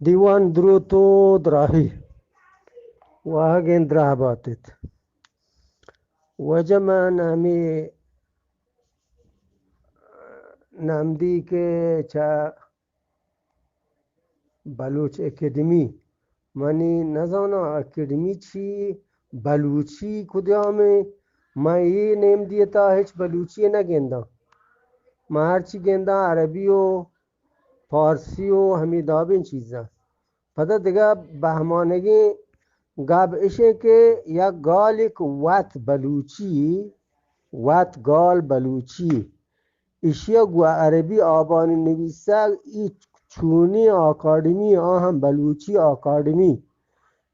دیوان دروت و دراہی، واہگیں دراہ باتت۔ واجہ من ہمے نمدی کہ چہ بلوچ اکیڈمی، منی نزاناں اکیڈمی چی، بلوچی کدیامیں، من اے نمدی تا ہچ بلوچی نہ گنداں۔ من ہرچی گنداں عربی و پارسی و ہمے دابیں چیزاں۔ پدا دگہ بہمانگیں گپ اشیں کہ یک گالیک وت بلوچی، وت گال بلوچی، ایشی ء گوں عربی آبانی نویسگ، ای چونیں آکاڈمی، آ ہم بلوچی آکاڈمی۔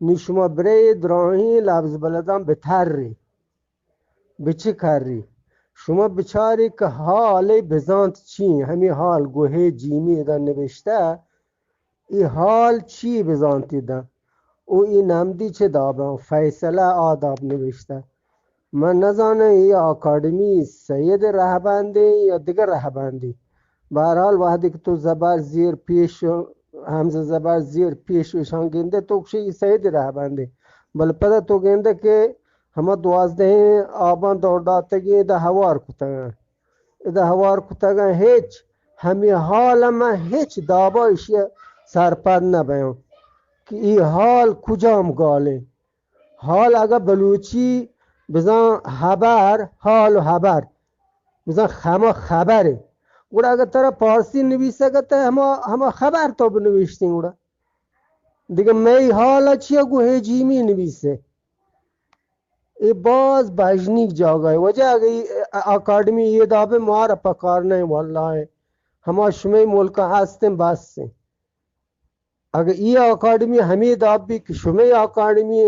نی شما برے دراہیں لبز بلداں بترے، بچکرے۔ شما بچارے کہ حال بزانت چی، ہمے حال گوہے جیمی ادا نوشتہ، ای حال چی بزانتی داں؟ او ای نمدی چہ داباں؟ فیصلہ آ داب نوشتہ۔ من نزاناں ای اکادمی سید رہبندیں یا دگہ رہبندیں۔ بہرحال وہدے کہ تو زبر زیر پیش، ہمزہ زبر زیر پیش اشان گندے تو گشے ای سید رہبندیں۔ بل پدا تو گندے کہ ہما دوازدہیں آباں دور داتگیں دا ہوار کتگاں۔ ادا ہوار کتگاں ہچ، ہمے حال ء من ہچ دابا ایشی ء سرپد نہ بیاں کہ ای حال کجام گالیں۔ حال اگہ بلوچی بزاں ہبر، حال و ہبر، بزاں ہما خبریں۔ گڑا اگہ ترا پارسی نویسگ ء تہ ہما، ہما خبر تو بنویشتیں گڑا۔ دگہ مئی حال ء چیا گوں ہے جیمی نویسے؟ اے باز بژنیگ جاگہ ء۔ واجہ اگہ ای اکادمی اے دابیں مارا پکار نہ، واللہ ہما شمئے ملک ء ہستیں بس ایں۔ اگہ ای اکادمی ہمے داب بی کہ شمئے اکادمی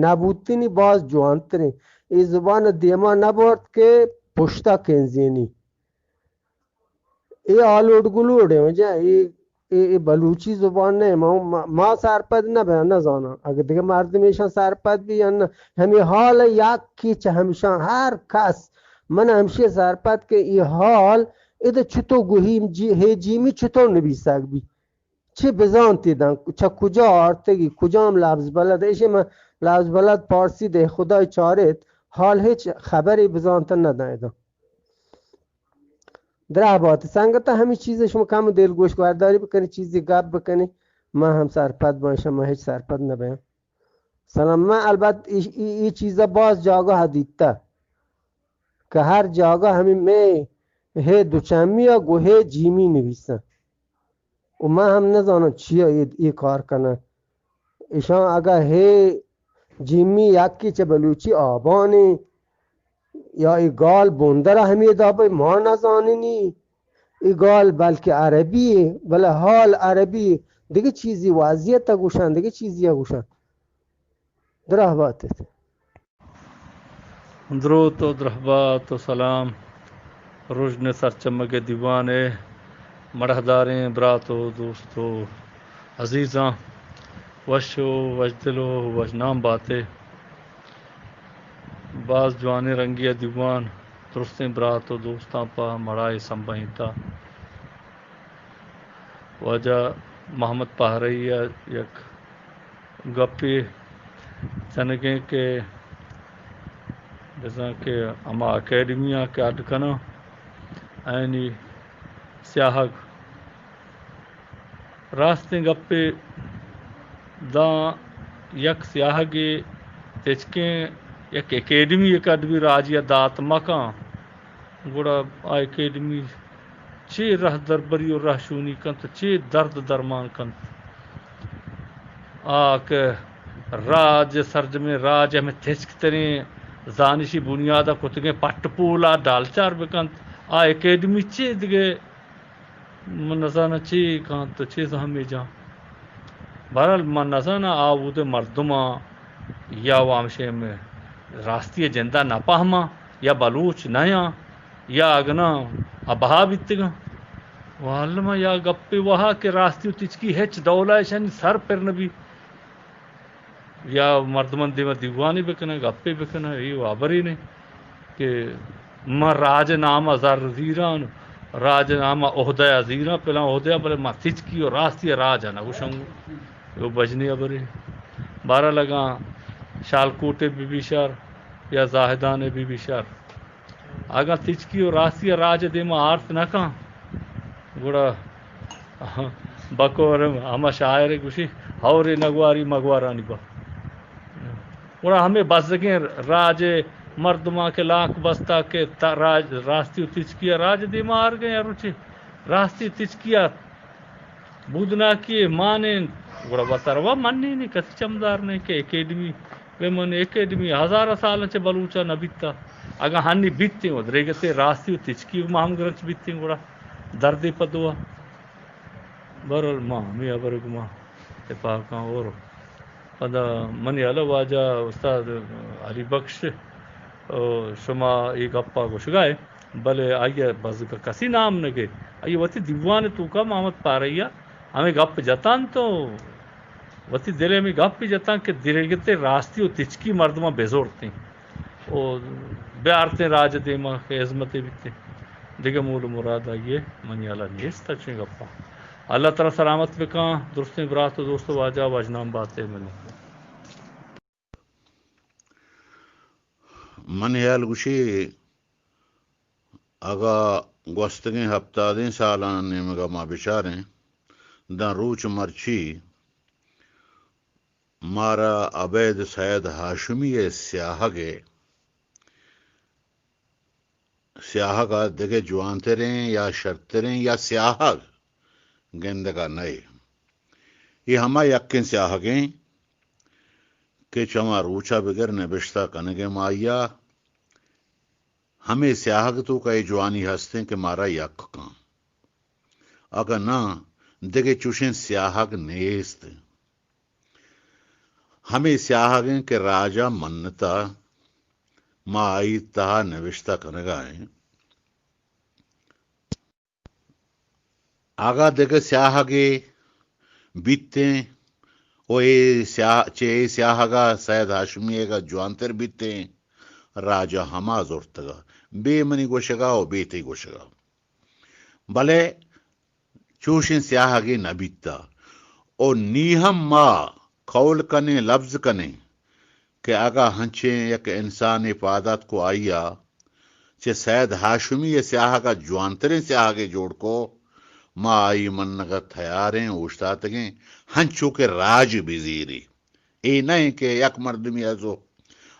نہ بوتنی باز جوانتریں۔ اے زبان دیما نہ بورت کہ پشتا کنزینی۔ اے آلوڈ گلوڈ ایں، واجہ اے، اے، اے بلوچی زبان نہ ایں۔ ما، ما، ما سرپد نہ بیاں، نہ زاناں۔ اگہ دگہ مردم ایشاں سرپد بی یا نہ، ہمے حال ء یکے چہ ہمشاں ہر کس من ہمشی سرپد کہ اے حال ادا چتو گوہیم جی، ہے جیمی چتو نبیسگ بی۔ چے بزانتی داں، چہ کجا آرتگی، کجام لبز بلد، ایشی من لبز بلد پارسی دے خدای چاریت، حال ہچ خبری بزانت نہ داں ادا۔ دراہ بات۔ سنگت، ہمے چیز شما کم دلگوش گورداری بکنی، چیزی گپ بکنی، من ہم سرپد باں، شما ہچ سرپد نہ بیاں۔ سلام، من البت ای، ای، ای چیزا باز جاگہ دیتا کہ ہر جاگہ ہمیں میں ہے دوچمی یا گوہے جیمی نویسن۔ و من ہم نزاناں چیا اے، اے کار کنن۔ ایشاں اگہ ہے جیمی یکی چہ بلوچی آبانی یا اے گال بندر ہمے دابے ما نزاننی۔ اے گال بلکہ عربی اے، بلے حال عربی اے۔ دگہ چیزی وضعیت گوشن، دگہ چیزی گوشن۔ دراہ باتت۔ دروت و درہبات و سلام۔ رژن سرچمگ ء دیوان ء مڑاہداریں برات و دوست و عزیزاں، وش و وشدل و وشنام باتے۔ باز جوانیں رنگی ء دیوان، درستیں برات و دوستاں پہ مڑاہ سمبہینتا۔ واجہ محمد پہرئی ء یک گپے جنگیں کہ بزاں کہ ہما اکیڈمیاں کہ اڈ کناں، آیانی سیاہگ راستیں گپے داں یک سیاہگے تچکیں یک اکیڈمی یک اڈ بی راجی ء دات مکاں، گڑا آ اکیڈمی چے رہدربری و رہشونی کنت، چے درد درمان کنت۔ آ کہ راج، سرجمیں راج ہمے تچکتریں زانشی بنیاد ء کتگیں پٹ پول ء ڈالچار بکنت، آ اکیڈمی چے دگہ من نزاناں چے کنت، چے زہمے جاں۔ بہرحال من نزاناں آ اود ء مردماں یا و ہمشے ہمے راستی ء جند ء نہ پہماں یا بلوچ نہ آں یا اگناں ابہا بیتگاں۔ واللہ من یا گپے وہا کہ راستی و تچکی ہچ ڈول ء اشانی سر پر نہ بی۔ یا مردمان دیما دیوانے بکناں، گپے بکناں، اے و ہبرے نہ کہ من راج نام ء زر زیراں، راج ءِ ہما عہدہ ءَ زیراں، پلاں عہدہ ءَ، بلے ما تچکی ءُ راستی ءَ راج ءَ نہ گوشاں۔ او بجنی ہبرے۔ بہرحال اگاں شالکوٹے بہ بی شر یا زاہدانے بہ بی شر، اگاں تچکی ءُ راستی ءَ راج ءِ دیما آرت نہ کن، گڑا بکور ہما شاعر گوشی، ہورے نگواری مگوارانی با۔ گڑا ہمے بزگیں راج ءِ مردماں کہ لانک بستا کہ تا-، راج، راستی ءُ تچکی ءَ راج ءِ دیما آرگ ءَ ایں، ہر روچے راستی تچکی ءَ بودناکی مان انت، گڑا وتارا وا منینی، کسی چمدار نہیں کہ اکیڈمی بہ من، اکیڈمی ہزار سال چہ بلوچا نہ بیتا۔ اگاں ہنی بیتیں و دریگتے راستی و تچکی ما ہم گرنچ بیتیں، گڑا دردے پہ دوا۔ بہرحال ما ہمے ہبر گما اتفاقاں اور پدا منی ہیالا واجہ استاد علی بخش، او، شما اے گپا گوشگا ئے، بلے آئی ء بزگ ء کسی نام نہ گیت۔ آئی ء وتی دیوان ء توکا محمد پارئی ء ہمے گپ جتنت و وتی دل ء ہمے گپ جتنت کہ دریگت ء راستی و تچکی مردماں بہ زرتیں و بہ آرتیں راج ء دیما کہ ہزمتے بیتیں۔ دگہ مول و مراد آئی ء منی ہیال ء نیست چوئیں گپاں۔ اللہ ترا سلامت بکن، درستیں برات و دوست و واجہ، واجنام بات ئے، منت۔ من ہیال گوشی، اگاں گوستگیں ہپتادیں سالاں نیمگا ما بچاریں، داں روچ مرچی مارا ابید سید ہاشمی ء سیاہگ ء سیاہگ ء دگہ جوانتریں یا شرتریں یا سیاہگ گندگ ء نئے۔ اے ہما یکیں سیاہگیں کہ چما روچا بگر نبشتہ کنگیں ماہیا ہمے سیاہگ توکا اے جوانی ہستیں کہ مارا یک کن۔ اگاں ناں، دگہ چوشیں سیاہگ نیست۔ ہمے سیاہگیں کہ راجا منتا ما آئی تہا نوشتہ کنگا ایں۔ اگاں دگہ سیاہگے بیتیں و اے سیاہ، چہ اے سیاہگا سید ہاشمی ئیگا جوانتر بیتیں، راجا ہما زرتگا، بے منی گوشگا و بے تئی گوشگا۔ بلے چوشیں سیاہگے نہ بیتا۔ و نی ہم ما قول کنیں، لبز کنیں کہ اگاں ہنچیں یک انسانے پاد آتک و آئیا چہ سید ہاشمی ء سیاہگ ء جوانتریں سیاہگے جوڑ کو، ما آئی منگ ء تیاریں، اوشتاتگیں، ہنچو کہ راج بزیری۔ اے نہ انت کہ یک مردمی ء زو،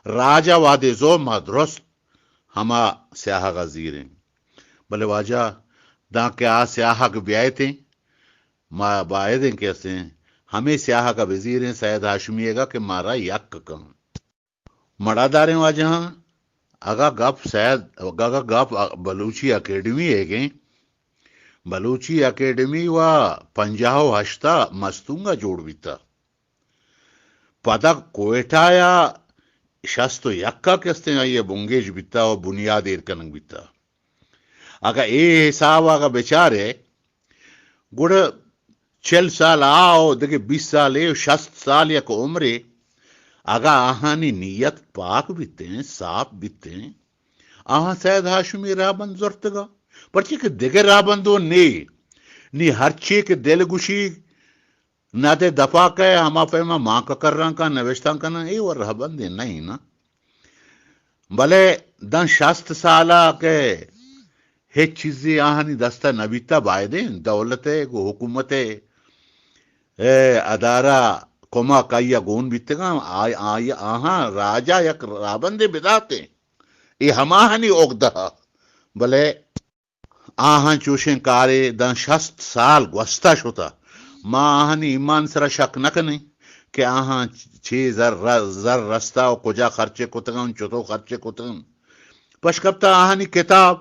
راج ء وہدے زو ما درست ہما سیاہگ ء زیریں۔ بلے واجہ، داں کہ آ سیاہگ بیایتیں، ما باید انت کہ استیں ہمے سیاہگ ء بزیریں سید ہاشمی ئیگا کہ مارا یک کن۔ مڑا داریں واجہاں، اگاں گپ سید، اگاں گپ بلوچی اکیڈمی ئیگیں، بلوچی اکیڈمی و پنجاہ و ہشت ء مستونگ ء جوڑ بیتا۔ پدا کوئٹہ ء شست و یک ء کہ استیں آئی ء بنگیج بیتا و بنیاد ایر کنگ بیتا۔ اگاں اے حساب ء اگاں بچارے، گڑا چل سال آ و دگہ بیست سال اے و شست سال یک عمرے، اگاں آہانی نیت پاک بیتیں، صاف بیتیں، آہاں سید ہاشمی راہبند زرتگا۔ پرچے کہ دگہ راہبندو نے، نی ہرچی کہ دل گوشی، نہ دے دپا کئے ہما پیما مانکہ کران کن نوشتان کنن، اے و رہبندے نہ ایں نا۔ بلے داں شست سالا کہ ہچ چیزے آہانی دستا نہ بیتا، بایدیں دولت ء گوں حکومت ء، اے، ادارہ کمک آئی ء گون بیتگاں، آ-، آئی ء آہاں راجا یک رہبندے بداتیں۔ اے ہماہانی اگدہ۔ بلے آہاں چوشیں کارے داں شست سال گوستہ شتہ۔ ما آہانی ایمان سرا شک نہ کنیں کہ آہاں چے زر، زر رستہ و کجا خرچے کتگاں، چتو خرچے کتگاں۔ پشکپتہ آہانی کتاب،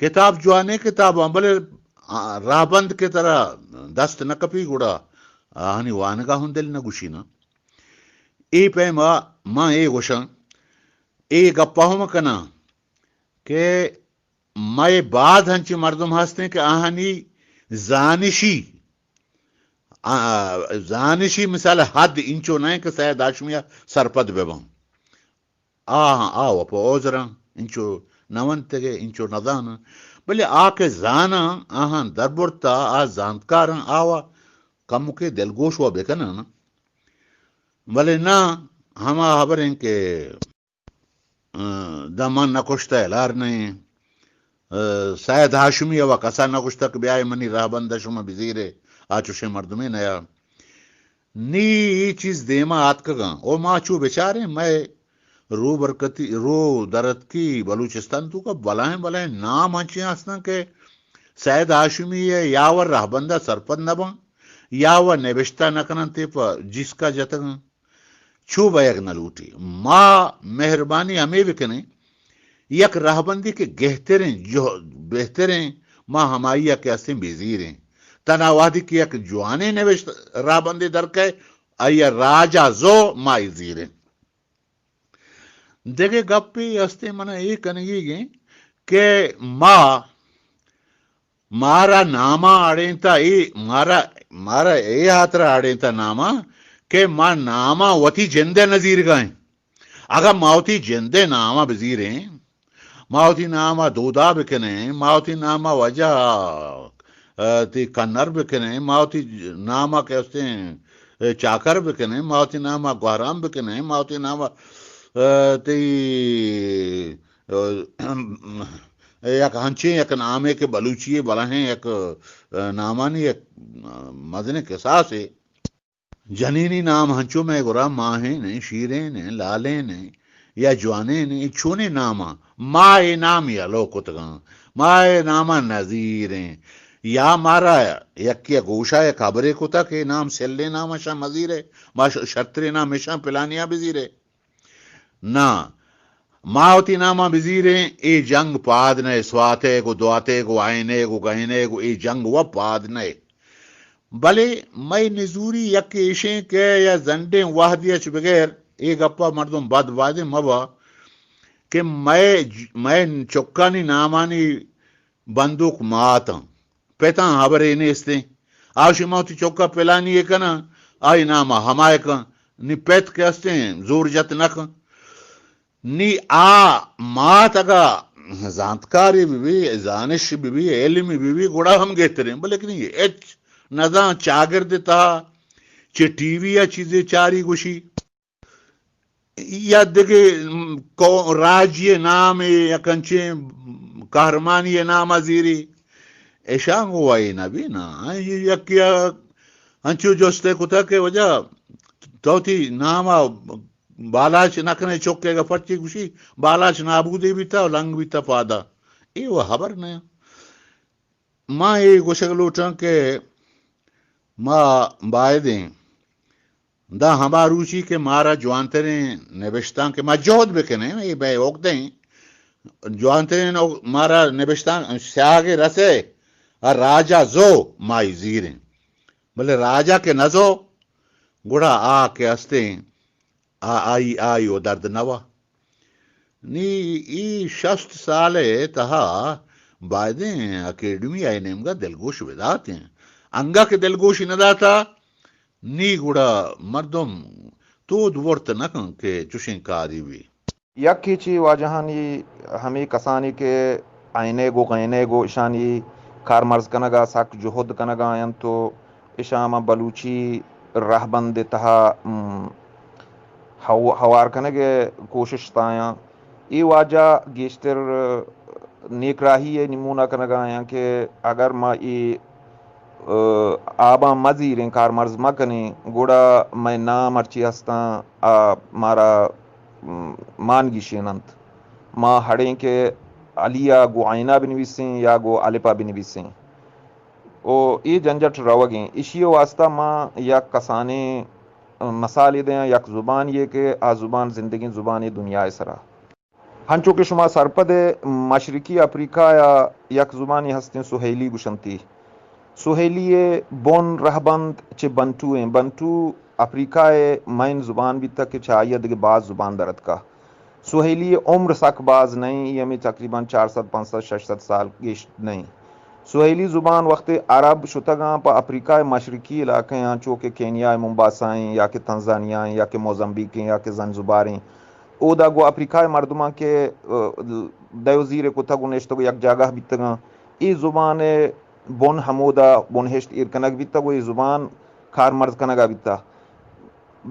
کتاب جوانیں کتاباں، بلے راہبند کہ ترا دست نہ کپی گڑا آہانی وانگا ہوں دل نہ گوشی نا۔ اے پیما ما اے گوشاں، اے گپا ہم کناں کہ مئے بعد ہنچیں مردم ہستیں کہ آہانی زانشی، آ، زانشی مثال حد انچو نہ کہ سید ہاشمی ء سرپد بہ باں۔ آہاں، آ و پہ عذراں انچو نہ ونتگے، انچو نہ زاناں۔ بلے آ کہ زاناں، آہاں دربرتا، آ زانتکاراں، آوا کمکے دلگوش و بکناں۔ بلے نہ، ہما ہبریں کہ، آ، داں من نہ کشتہ ہلار نہ ایں۔ آ، سید ہاشمی ء و کسا نہ گوشتہ کہ بیائے منی رہبند ء شما بزیرے، آ چوشیں مردمے نیا۔ نی اے چیز دیما آتکگاں۔ او ما چو بچاریں، مئے رو برکتی، رو درتکی بلوچستان توکا بلاہیں بلاہیں نام ہنچیں ہستاں کہ سید ہاشمی ء یا و رہبند ء سرپد نہ باں، یا و نبشتہ نہ کناں، تے پہ جیسکا جتگاں۔ چو بئیگ نہ لوٹی۔ ما مہربانی ہمے بکنیں، یک رہبندے کہ گہتریں، جو بہتریں، ما ہمائی ء کہ ہستیں بزیریں۔ تنا وہدی کہ یک جوانیں نوشت رہبندے درکئے، آئی ء راج ء زو ما ای زیریں۔ دگہ گپے ہستیں من اے کنگیگیں کہ ما مارا ناما اڑینتا، اے مارا، مارا اے ہاترا اڑینتا ناما کہ ما ناما وتی جندے نزیرگائیں۔ اگاں ما وتی جندے ناما بزیریں، ما وتی ناما دودا بکنیں، ما وتی ناما وجہ، آ، تی کنر بکنیں، ما وتی ناما کہ ہستیں، اے، چاکر بکنیں، ما وتی ناما گوہرام بکنیں، ما وتی ناما، آ، تی، آ، یک ہنچیں یک نامے کہ بلوچی ء بلاہیں یک، آ، نامانی یک، آ، مزنیں کساسے۔ جنینی نام ہنچو مئے گورا ماہین ایں، شیرین ایں، لالین ایں یا جوانین ایں، چونیں ناماں ما اے نام یلو کتگاں، ما اے ناماں نزیریں۔ یا مارا یکے ء گوشا یک ہبرے کتگ کہ اے نام سلیں نام اشاں مزیرے، ما ش-، شرتریں نام اشاں پلانیاں بزیرے۔ ناں، ما وتی ناماں بزیریں، اے جنگ پاد نئے، سواتیگ و دواتیگ و آئینیگ و گہینیگ و اے جنگ و پاد نئے۔ بلے مئے نزوری یک ایشیں کہ یا زنڈیں وہدی اچ بغیر، اے گپا مردم بد بادیں مبا کہ مئے ج-، مئے چکانی نامانی بندوک ماتاں، پتاں ہبرے نیستیں۔ آ شما وتی چکا پلانی ء کناں، آئی ناما ہما ء کن۔ نی پت کہ ہستیں، زور جت نہ کن۔ نی آ مات اگا زانتکارے بہ بی، زانش بہ بی، علم بہ بی، گڑا ہم گہتریں۔ بلے کہ نی ہچ نزان، چاگرد تہا چہ ٹی وی ء چیزے چاری گوشی۔ یا دگہ، م، کو-، راجی نام ء یک انچیں قہرمانی نام ء زیری، اشاں گوں وئی نہ بی نا۔ یکے ء انچو جستے کتگ کہ وجہ تو وتی نام ء بالاچ نہ کنے، چکے گا پرچی گوشی بالاچ نابودے بیتا و لنگ بیتا پادا۔ اے و ہبر نہ۔ ما اے گوشگ لوٹاں کہ ما بایدیں داں ہما روچی کہ مارا جوانتریں نبشتانک، ما جہد بکنیں، اے بے اگدیں، جوانتریں او-، مارا نبشتانک سیاہگے رسے، ء راجا زو مائی زیریں۔ بلے راجا کہ نزو، گڑا آ کہ ہستیں، آ-، آئی، آئی و درد نوا۔ نی ای شست سال ء تہا بایدیں اکیڈمی آئی نیمگا دلگوش بداتیں۔ انگا کہ دلگوشی نداتا، نی گڑا مردم تود ورت نہ کن کہ چوشیں کاری بی۔ یکے چہ واجہانی ہمے کسانی کہ عینیگ و غینیگ و اشانی کارمرز کنگا سک جہد کنگا انت و اشاں ہما بلوچی رہبند ء تہا، م، ہو-، ہوار کنگ ء کوشش تایاں۔ اے واجہ گیشتر نیکراہی ء نمونہ کنگا آیاں کہ اگر ما اے، ء، آباں مزیریں، کارمرز مکنیں، گڑا مئے نام ہرچی ہستاں، آ مارا، م، مان گیشین انت۔ ما ہڑیں کہ علی ء گوں عینا بنویسیں یا گوں الپا بنویسیں۔ و اے جنجٹ روگیں۔ اشی واسطہ ما یک کسانیں مثالے دیاں، یک زبانے کہ آ زبان زندگیں زبانے دنیا ء سرا۔ ہنچو کہ شما سرپد ء، مشرقی افریقہ ء یک زبانے ہستیں سہیلی گوشنتی۔ سہیلی ء بن رہبند چہ بنٹو ایں۔ بنٹو افریقہ ء مین زبان بیتگ کہ چہ آئی ء دگہ باز زبان در اتکا۔ سہیلی ء عمر سک باز نہ ایں، اے ہمے تقریباً چار سد، پنچ سد، شش سد سال گیش نہ ایں۔ سہیلی زبان وختے عرب شتگاں پہ افریقہ ء مشرقی علاقہ آں، چو کہ کینیا ء ممباسا ایں یا کہ تنزانیا ایں یا کہ موزمبیق ایں یا کہ زنزبار ایں، اودا گوں افریقہ ء مردماں کہ، ء، دیو زیر ء کتگ و نشتگ و یک جاگہ بیتگاں، اے زبان ءِ بن ہمودا بنہشت ایر کنگ بیتگ و اے زبان کارمرز کنگا بیتگ۔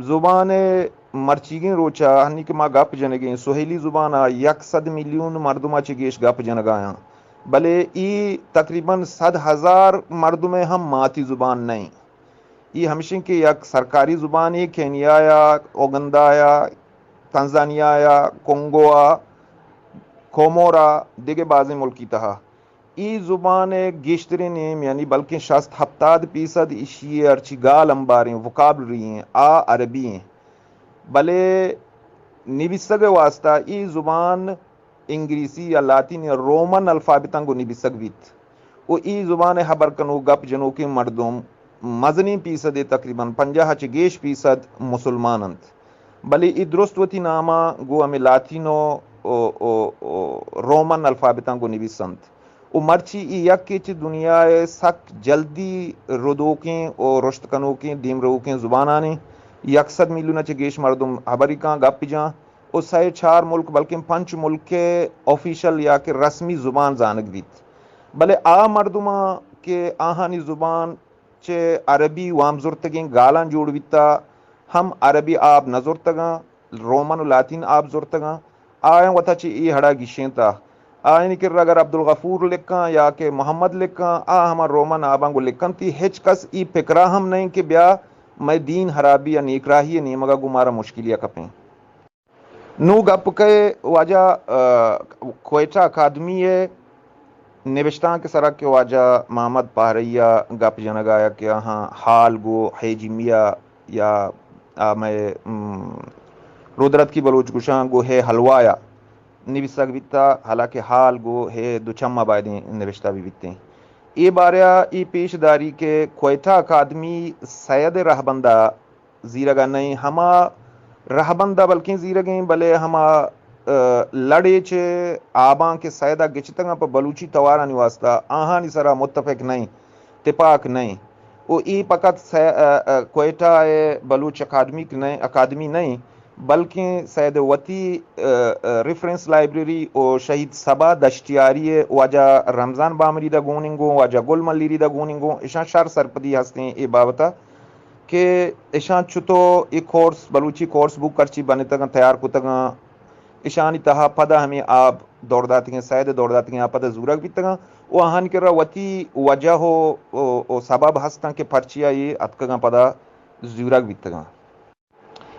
زبان ءِ مرچیگیں روچا ہنی کہ ما گپ جنگیں، سہیلی زبانا یک سد میلیون مردما چہ گیش گپ جنگا آں، بلے اے تقریباً سد ہزار مردم ءِ ہم ماتی زبان نہ ایں۔ اے ہمشیں کہ یک سرکاری زبانے کینیا یا اوگندا یا تنزانیا یا کنگو ءَ، کومورا، دگہ بازیں ملکی تہا۔ اے زبان ءِ گیشتریں نیم، یعنی بلکیں شست ہپتاد پیسد ایشی ءِ ہرچی گال امباریں وکابلری ایں، آ عربی ایں۔ بلے نبیسگ ءِ واسطہ اے زبان انگریسی یا لاتین یا رومن الفابتاں گوں نبیسگ بیت و اے زبان ءِ ہبر کنوک گپ جنوکیں مردم مزنیں پیسدے، تقریباً پنجاہ چہ گیش پیسد مسلمان انت، بلے اے درست وتی ناماں گوں ہمے لاتین و، و، و، و رومن الفابتاں گوں نبیس انت۔ و مرچی اے یکے چہ دنیا ءِ سک جلدی ردوکیں و رشت کنوکیں دیمروکیں زبانانی، یک سد میلیون چہ گیش مردم ہبری کاں گپ جاں و سئے چار ملک بلکیں پنچ ملک ءِ آفیشل یا کہ رسمی زبان زانگ بیت۔ بلے آ مردماں کہ آہانی زبان چہ عربی وام زرتگیں گالاں جوڑ بیتا، ہم عربی آب نہ زرتگاں، رومن و لاتین آب زرتگاں، آیاں وتا چہ اے ہڑا گیشینتا۔ آیانی کرا اگر عبدالغفور لکھاں یا کہ محمد لکھاں، آ ہما رومن آباں گوں لکھنتی، ہچ کس اے پکرا ہم نئیں کہ بیا مئے دین ہرابی یا نیکراہی ءِ نیمگا گوں مارا مشکلیا کپیں۔ نوں گپ کئے واجہ، آ، کوئٹہ اکادمی ءِ نبشتانک ءِ سرا کہ واجہ محمد پہرئی ءَ گپ جنگ ءَ آیا کہ آہاں ہال گو ہے جیمیا یا آ مئے، م، رودرتکی بلوچ گوشاں گو ہے حلوایا نبیسگ بیتا، حالانکہ ہال گو ہے دوچم ءَ بایدیں نبشتہ بہ بیتیں۔ اے بارہ ءَ اے پیش داری کہ کوئٹہ اکادمی سید ءِ رہبند ءَ زیرگ ءَ نئیں، ہما رہبند ءَ بلکیں زیرگیں، بلے ہما، آ، لڑے چہ آباں کہ سید ءَ گچتگاں پہ بلوچی توارانی واسطہ، آہانی سرا متفق نئیں، تپاک نئیں۔ و اے فقط سہ-، آ، آ، کوئٹہ ءِ بلوچ اکادمیک نئیں، اکادمی نئیں، بلکیں سید ءِ وتی، آ، آ، ریفرنس لائبریری و شہید صبا دشتیاری ءِ واجہ رمضان بامری دا گوننگوں، واجہ گل ملیری دا گوننگوں، اشاں شر سرپدی ہستیں اے بابت ءَ۔ کہ اشاں چتو اے کورس، بلوچی کورس بوک ہرچی بنتگاں، تیار کتگاں، اشانی تہا پدا ہمے آب دور داتگیں، سید دور داتگیں، آ پدا زورگ بیتگاں و آہانی کرا وتی وجہ و، و، و سبب ہستاں کہ پرچیا اے اتکگاں پدا زورگ بیتگاں۔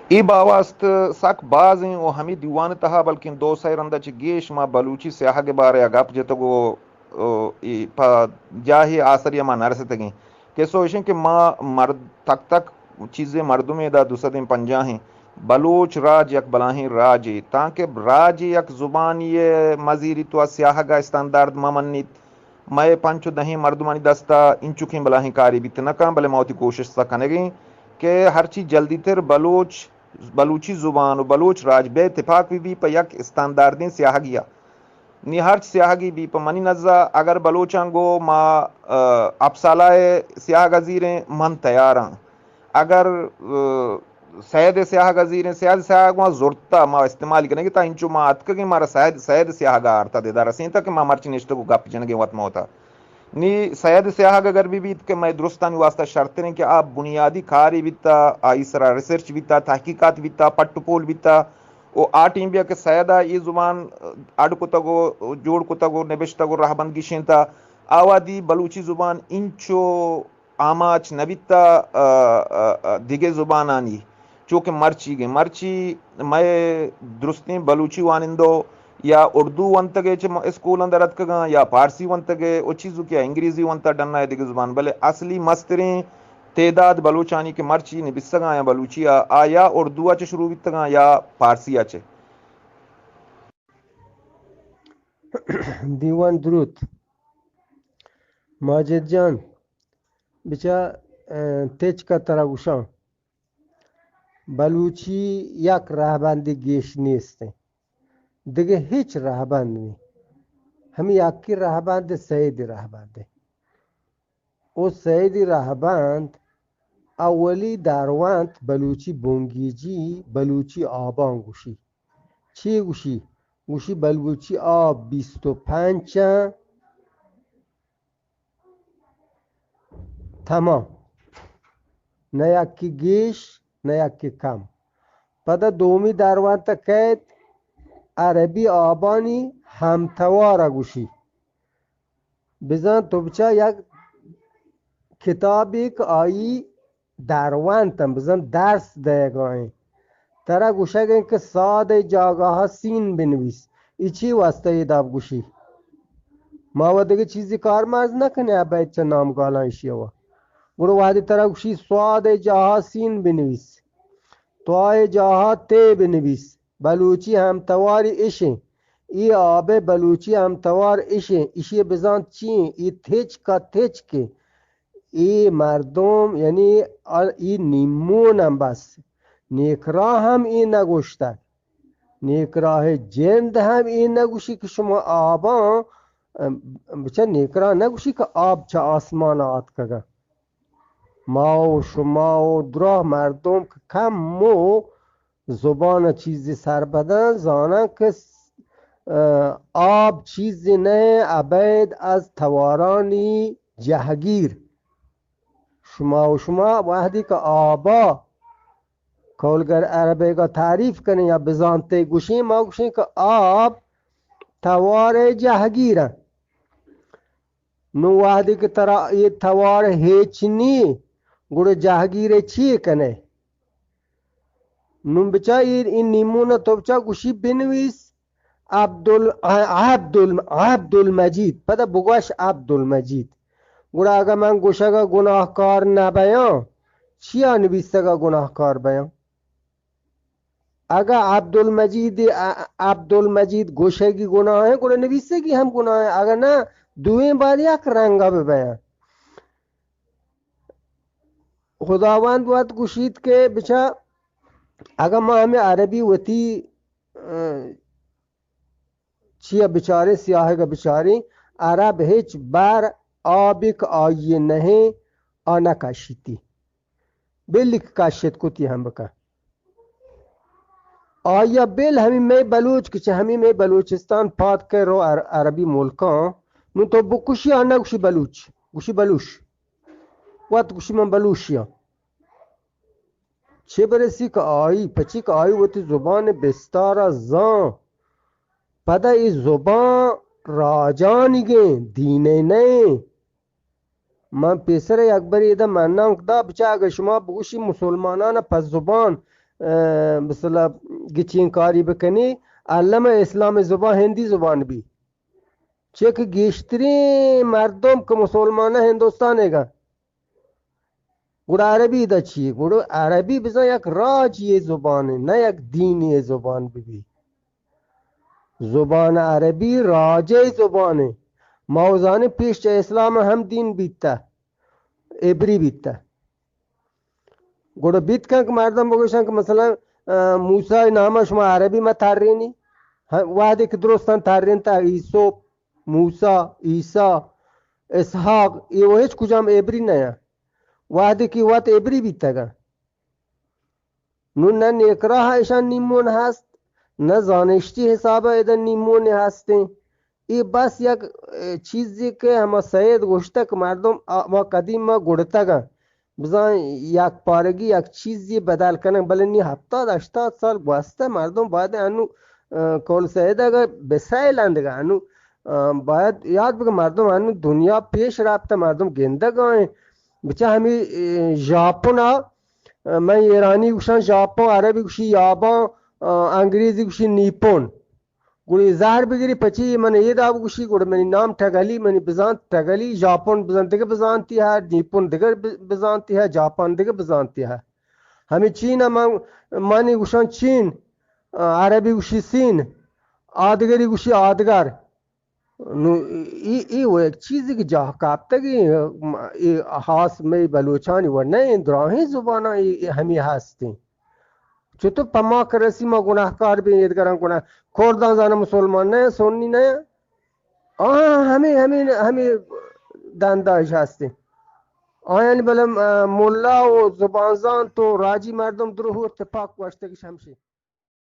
اے باوست سک بازیں و ہمے دیوان تہا بلکیں دو سئے رندا چہ گیش ما بلوچی سیاہگ بارے ءَ گپ جتگ و و اے پہ جاہے آسرے ءَ ما نہ رستگیں۔ کسو ایشیں کہ ما مرد، تک تک چیزے مردمے دا دو سد پنجاہیں۔ بلوچ راج یک بلاہیں راجے، تانکہ راجے یک زبانی ءِ مزیریت و سیاہگ ءَ استاندارد مہ منیت۔ مئے پنچ و دہیں مردمانی دستا انچکیں بلاہیں کارے بیت نہ کن، بلے ما وتی کوشست ءَ کنگیں کہ ہرچی جلدی تر بلوچ، بلوچی زبان و بلوچ راج بے اتفاق بہ بی پہ یک استانداردیں سیاہگیا۔ نی ہرچ سیاہگی بی پہ منی نزا، اگر بلوچاں گو ما، آ، اپسالہ ءِ سیاہگ ءَ زیریں، من تیاراں۔ اگر، آ، سید ءِ سیاہگ ءَ زیریں، سید ءِ سیاہگ ما زرتا، ما استعمال کنگی تا انچو ما اتکگیں، مارا سید، سید ءِ سیاہگ ءَ آرتا دے دا رسینتا کہ ما مرچی نشتگ و گپ جنگیں وت موتا۔ نی سید ءِ سیاہگ اگر بہ بیت کہ مئے درستانی واسطہ شرتریں کہ آ بنیادی کارے بیتا، آئی سرا ریسرچ بیتا، تحقیقات بیتا، پٹ و پول بیتا، و آ ٹیم بیا کہ سید ءَ اے زبان اڈ کتگ و جوڑ کتگ و نبشتگ و رہبند گیشینتا، آوادی بلوچی زبان انچو آماچ نہ بیتا، آ، آ، آ، دگہ زبانانی چو کہ مرچیگیں۔ مرچی مئے درستیں بلوچی وانندو یا اردو ونتگے چہ م-، اسکول اندر اتکگاں یا پارسی ونتگے و چیزو کہ انگریزی ونتا ڈنا دگہ زبان، بلے اصلی مستریں تعداد بلوچانی کہ مرچی نبیسگاں یا بلوچی ءَ، آ یا اردو ءَ چہ شروع بیتگاں یا پارسی ءَ چہ۔ دیوان دروت۔ ماجد جان، بچا، اه، تچک ءَ ترا گوشاں، بلوچی یک رہبندے گیش نیست انت۔ دگہ ہچ رہبند نی۔ ہمے یکیں رہبند سید رہبند انت۔ او سید رہبند اولی درونت بلوچی بنگیجی، بلوچی آبان گوشی۔ چی گوشی؟ گوشی بلوچی آب بیست و پنچ انت، تمام، نہ یکے گیش، نہ یکے کم۔ پدا دومی درونت کئیت، عربی آبانی ہمتوار گوشی۔ بزاں تو بچار یک کتابے کہ آئی درونت انت، بزاں درس دئیگا انت۔ ترا گوشگ انت کہ صاد ءِ جاگہا سین بنویس۔ اے چی واسطہ اے داب گوشی؟ ما و دگہ چیزی کارمرز نہ کنیں، ابید چہ نامگالاں ایشی و۔ گڑا وہدے ترا گوشی صاد ءِ جاہا سین بنویس، توا ءِ جاہا تے بنویس، بلوچی ہمتواری اش انت۔ اے آب ءِ بلوچی ہمتوار اش انت۔ ایشی ءِ بزانت چی انت؟ اے تچک ءَ تچک انت۔ اے مردم، یعنی آ-، اے نیمون ہم بس۔ نیکراہ ہم اے نہ گوشتگ۔ نیکراہ ءِ جند ہم اے نہ گوشی کہ شما آباں، ام، بچار نیکراہ نہ گوشی کہ آب چہ آسمان ءَ آتکگ انت۔ ما و شما و دراہ مردم کہ کمو زبان ءَ چیزے سرپداں، زاناں کہ س-، اه، آب چیزے نہ انت، ابید از توارانی جہگیر۔ شما و شما وہدے کہ آبا، کولگر عربیگا تعریف کنیں یا بزانتے گوشیں، ما گوشیں کہ آب توار ءِ جہگیر انت۔ نوں وہدے کہ ترا اے توار ہیچ نی، گڑا جہگیر ءَ چی کنئے؟ نوں بچار اے، اے نیمون ءَ تو بچار گوشی بنویس عبدال-، عبدال-، عبدالمجید، پدا بگوش عبدالمجید۔ گڑا اگہ من گوشگ ءَ گناہکار نہ بیاں، چیا نویسگ ءَ گناہکار بیاں؟ اگہ عبدالمجید، ا-، عبدالمجید گوشگی گناہ انت، گڑا نویسگی ہم گناہ انت۔ اگہ نہ، دوئیں بار یک رنگ ءَ بہ بیاں۔ خداوند وت گوشیت کہ بچار، اگہ ما ہمے عربی وتی، اه، چیا بچاریں، سیاہگ ءَ بچاریں، عرب ہچ بر آبے کہ آئی ءَ نہ انت، آ نہ کشیتی۔ بلی کہ کشت کتی ہم بکن۔ آئی ءَ بل ہمے مئے بلوچ کہ چہ ہمے مئے بلوچستان پاد کئے رو عر-، عربی ملکاں، نوں تو بکشی آ نہ گوشی بلوچ، گوشی بلوش۔ وت گوشی من بلوشی آں۔ چے برسی کہ آئی، پچی کہ آئی وتی زبان ءِ بستار ءَ زان، پدا اے زبان راجانیگیں، دین ءِ نہ انت۔ من پیسر یک برے ادا منانک دا، بچار اگہ شما بگوشی مسلمانان پہ زبان، اه، مثلا گچین کاری بکنی، الم اسلام زبان ہندی زبان بی۔ چہ کہ گیشتریں مردم کہ مسلمان ہندوستان ءَ گا۔ گڑا عربی دا چی؟ گڑا عربی بزاں یک راجی زبانے، نہ یک دینی زبان ببی۔ زبان عربی راجی زبانے۔ ما و زانیں پیش چہ اسلام ہم دین بیتا، عبری بیتا۔ گڑا بیت کن کہ مردم بگوشن کہ مثلا، اه، موسی نام شما عربی ما ترینی؟ ہاں، وہدے کہ درستان ترینتا، ایسوپ، موسی، عیسی، اسحاق، اے و ہچ کجام عبری نہ انت۔ وہدے کہ وت عبری بیتگن۔ نوں نہ نیکراہ اشان نیمون ہست، نہ زانشتی حساب ءَ ادا نیمون ہستیں۔ اے بس یک، اه، چیزے کہ ہما سید گوشتگ کہ مردم آ، ما قدیم ما گڑتگ انت۔ بزاں یک پارگی یک چیزے بدل کنگ، بلے نی ہپتاد ہشتاد سال گوستہ مردم باید انو، اه، قول سید اگر بسیل اندگا انو، اه، باید یاد بکن مردم انو دنیا پیش رفت، مردم گندگ آئیں۔ بچہ ہمیں، اه، ژاپن آ، من ایرانی گوشاں ژاپن، عربی گوشی یابان، اه، انگریزی گوشی نیپون۔ گڑا اے زہر بگری، پچی من اے داب گوشی، گڑا منی نام ٹگلی، منی بزانت ٹگلی، ژاپن بزانت دگہ بزانتی ہے، نیپون دگہ ب-، بزانتی ہے، جاپان دگہ بزانتی ہے۔ ہمیں چین ءَ من، مانی گوشان چین، عربی گوشی سین، آدگری گوشی آدگر۔ نو ای، ای و یک چیزی کہ جاہ کاپتگی، ای ہاس مئے بلوچانی و نہ، دراہیں زباناں ای، ای ہمیں ہستیں۔ چطور پہ ما کہ رسی ما گناہکار بیں، ایدگراں گناہ، کرداں زاناں مسلمان نہ، سنی نہ، آہاں ہمیں، ہمیں، ہمیں دنداش ہستیں۔ آیانی بلے، اه، ملا و زبان زانت و راجی مردم دروہ و تپاک گوشتگش ہمشی۔